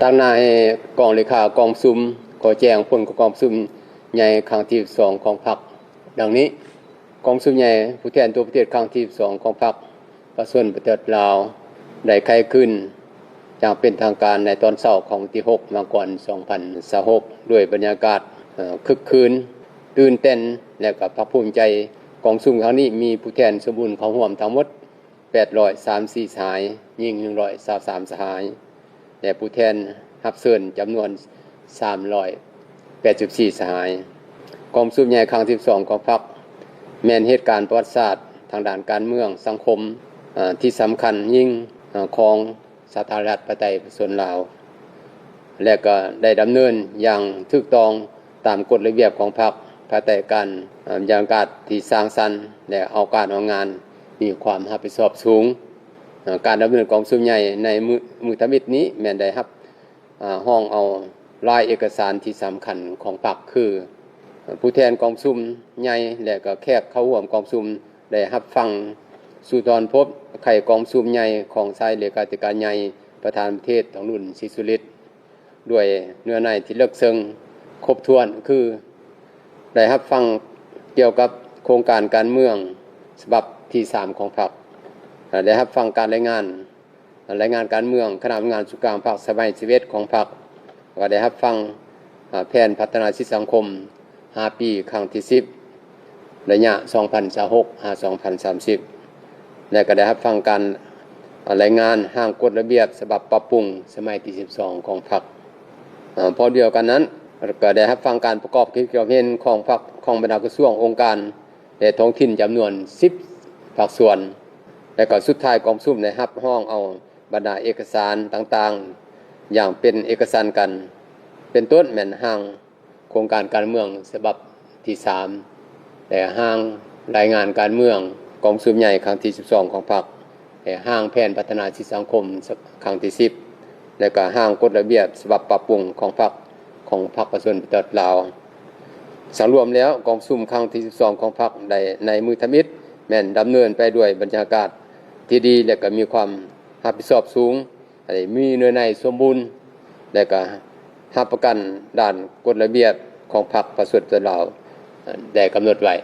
ຕາງໜ້າໃຫ້ກອງເລຂາກອງປະຊຸມ ຂໍແຈ້ງຜົນຂອງກອງປະຊຸມໃຫຍ່ຄັ້ງທີສິບສອງຂອງພັກ ດັ່ງນີ້. ກອງປະຊຸມໃຫຍ່ຜູ້ແທນທົ່ວປະເທດຄັ້ງທີສິບສອງຂອງພັກ ປະຊາຊົນປະຕິວັດລາວ ໄດ້ໄຂຂຶ້ນຢ່າງເປັນທາງການໃນຕອນເຊົ້າຂອງວັນທີຫົກ ມັງກອນ ສອງພັນຊາວຫົກ ດ້ວຍບັນຍາກາດ ເອີ່ ຄຶກຄື້ນ ຕື່ນເຕັ້ນ ແລະ ກໍພາກພູມໃຈ. ກອງປະຊຸມຄັ້ງນີ້ມີຜູ້ແທນສົມບູນເຂົ້າຮ່ວມທັງໝົດ ແປດຮ້ອຍສາມສິບສີ່ສະຫາຍ, ຍິງໜຶ່ງຮ້ອຍຊາວສາມສະຫາຍ ແລະ ຜູ້ແທນຮັບເຊີນຈຳນວນສາມຮ້ອຍແປດສິບສີ່ສະຫາຍ. ກອງປະຊຸມໃຫຍ່ຄັ້ງທີສິບສອງຂອງພັກ ແມ່ນເຫດການປະຫວັດສາດທາງດ້ານການເມືອງສັງຄົມ ເອີ່ ທີ່ສຳຄັນຍິ່ງ ເອີ່ ຂອງສາທາລະນະລັດປະຊາທິປະໄຕປະຊາຊົນລາວ ແລະ ກໍໄດ້ດຳເນີນຢ່າງຖືກຕ້ອງຕາມກົດລະບຽບຂອງພັກ ພາຍໃຕ້ການ ເອີ່ ບັນຍາກາດທີ່ສ້າງສັນ ແລະ ເອົາການເອົາງານ ມີຄວາມຮັບຜິດຊອບສູງ. ເອີ່ ການດຳເນີນກອງປະຊຸມໃຫຍ່ໃນມື້ ມື້ທຳອິດນີ້ແມ່ນໄດ້ຮັບ ເອີ່ ຮອງເອົາລາຍເອກະສານທີ່ສຳຄັນຂອງພັກ ຄື ເອີ່ ຜູ້ແທນກອງປະຊຸມໃຫຍ່ ແລະ ກໍແຂກເຂົ້າຮ່ວມກອງປະຊຸມ ໄດ້ຮັບຟັງສຸນທອນພົດໄຂກອງປະຊຸມໃຫຍ່ຂອງສາຍເລຂາທິການໃຫຍ່ ປະທານປະເທດ ທອງລຸນ ສີສຸລິດ ດ້ວຍເນື້ອໃນທີ່ເລິກເຊິ່ງຄົບຖ້ວນ ຄື ໄດ້ຮັບຟັງກ່ຽວກັບໂຄງການການເມືອງສະບັບທີສາມຂອງພັກ, ໄດ້ຮັບຟັງການລາຍງານ ລາຍງານການເມືອງຄະນະອຳນາດສູນກາງພັກສະໄໝສິບເອັດຂອງພັກ, ແລະ ກໍໄດ້ຮັບຟັງ ອາ ແຜນພັດທະນາສິດສັງຄົມຫ້າປີ ຄັ້ງທີສິບ ໄລຍະສອງພັນຊາວຫົກ ຫາ ສອງພັນສາມສິບ ແລະ ກໍໄດ້ຮັບຟັງການ ອາ ລາຍງານຮ່າງກົດລະບຽບສະບັບປັບປຸງສະໄໝທີສິບສອງຂອງພັກ. ອາ ພ້ອມດຽວກັນນັ້ນ ກໍໄດ້ຮັບຟັງການປະກອບຄວາມຄິດຄວາມເຫັນຂອງພັກ ຂອງບັນດາກະຊວງ, ອົງການ ແລະ ທ້ອງຖິ່ນຈຳນວນສິບພາກສ່ວນ ແລະ ກໍສຸດທ້າຍກອງປະຊຸມໄດ້ຮັບຮອງເອົາບັນດາເອກະສານຕ່າງໆ ຢ່າງເປັນເອກະສັນກັນ ເປັນຕົ້ນແມ່ນຮ່າງໂຄງການການເມືອງສະບັບທີສາມ ແລະ ຮ່າງລາຍງານການເມືອງກອງປະຊຸມໃຫຍ່ຄັ້ງທີສິບສອງຂອງພັກ ແລະ ຮ່າງແຜນພັດທະນາສິດສັງຄົມຄັ້ງທີສິບ ແລະ ກໍຮ່າງກົດລະບຽບສະບັບປັບປຸງຂອງພັກ ຂອງພັກປະຊາຊົນປະຕິວັດລາວ. ສະລວມແລ້ວ ກອງປະຊຸມຄັ້ງທີສິບສອງຂອງພັກໃນມື້ທຳອິດ ແມ່ນດຳເນີນໄປດ້ວຍບັນຍາກາດທີ່ດີ ແລະ ກໍມີຄວາມຮັບຜິດຊອບສູງ, ໄດ້ມີເນື້ອໃນສົມບູນ ແລະ ກໍຮັບປະກັນດ້ານກົດລະບຽບຂອງພັກປະຊາຊົນປະຕິວັດລາວ ໄດ້ກຳນົດໄວ້.